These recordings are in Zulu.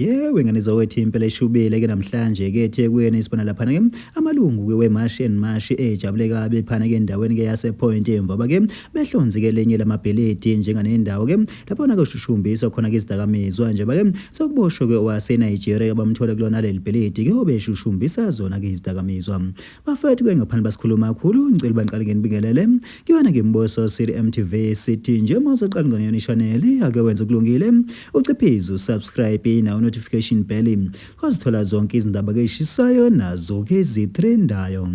Yewe ngane zawethu impela ishubile ke namhlanje ke eThekwini sibona laphana ke amalungu ke weMarch and March ejabule kabi phana ke endaweni ke yasePoint emva ke behlonze ke lenye lamabhilidi njenganendawo ke laphana ke ushushumbiswa khona ke izidakamizwa njengoba ke sekuboshwe ke owaseNigeria bamthola kulona leli bhilidi ke obeshushumbisa zona ke izidakamizwa. Bafethu ke ngaphandle basikhuluma kakhulu ngicela bangiqale ngenibingelele kuyona ke Mboso City MTV sithi nje uma uzoqala ngane yona channel ake wenze kulungile uciphize usubscribe nawo notification bell ozithola zonke izindaba ke eshisayo nazo ke ezitrendayo.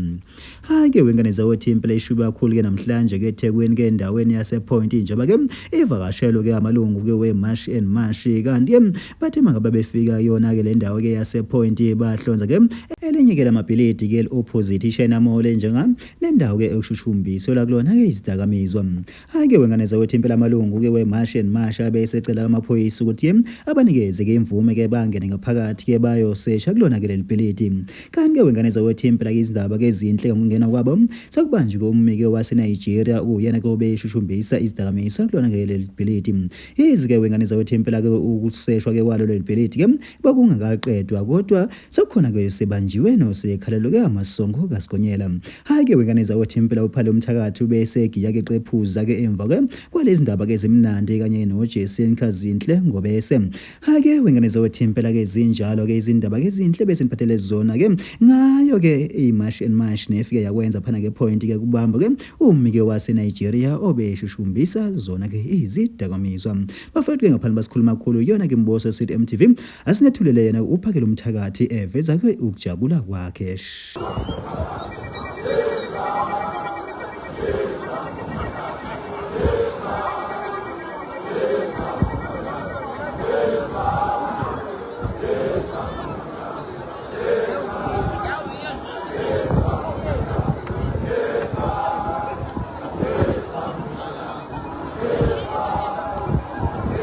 Hayi ke wengane zawothi impela ishuba kakhulu ke namhlanje ke eThekwini ke endaweni yase Point njengoba ke ivakashelwe ke amalungu ke we March and March kanti ke bathe mangabe befika kuyona ke le ndawo ke yase Point bahlonza ke Elinye ke lamabhilidi ke eli-opposite iShena Mall njenga nendawo ke ekushushumbiswa kulona ke izidakamizwa. Hhayi ke wengane zakwethu impela amalungu ke we-March and March abe esecela amaphoyisa ukuthi ke abanikeze ke imvume ke bangene ngaphakathi ke bayosesha kulona ke leli bhilidi. Kanti ke wengane zakwethu impela ke izindaba ke ezinhle ngokungena kwabo sekubanjwe ke ummi ke waseNigeria okuwuyena ke obeshushumbisa izidakamizwa kulona ke leli bhilidi. Yize ke wengane zakwethu impela ke ukuseshwa ke kwalo leli bhilidi ke bekungakaqedwa kodwa Sekukhona ke sebanjiwe nosekhalelwe amasongo kaSigonyela. Hhayi ke wengane zakwethu impela uphale umthakathi ubesegiya ke qephuza ke emva ke kwalezi ndaba ke zimnandi kanye noJason Khazinhle Ngobese. Hhayi ke wengane zakwethu impela ke zinjalo ke izindaba ke ezinhle besiniphathele zona ke ngayo ke iMarch and March nefike yakwenza phana ke point ke kubamba ke ummi ke waseNigeria obeshushumbisa zona ke izidakamizwa. Bafowethu ke ngaphandle basikhuluma kakhulu iyona ke Mboso City MTV Asinethulele yena uphakela umthakathi eveza ke ukujabula kwakhe.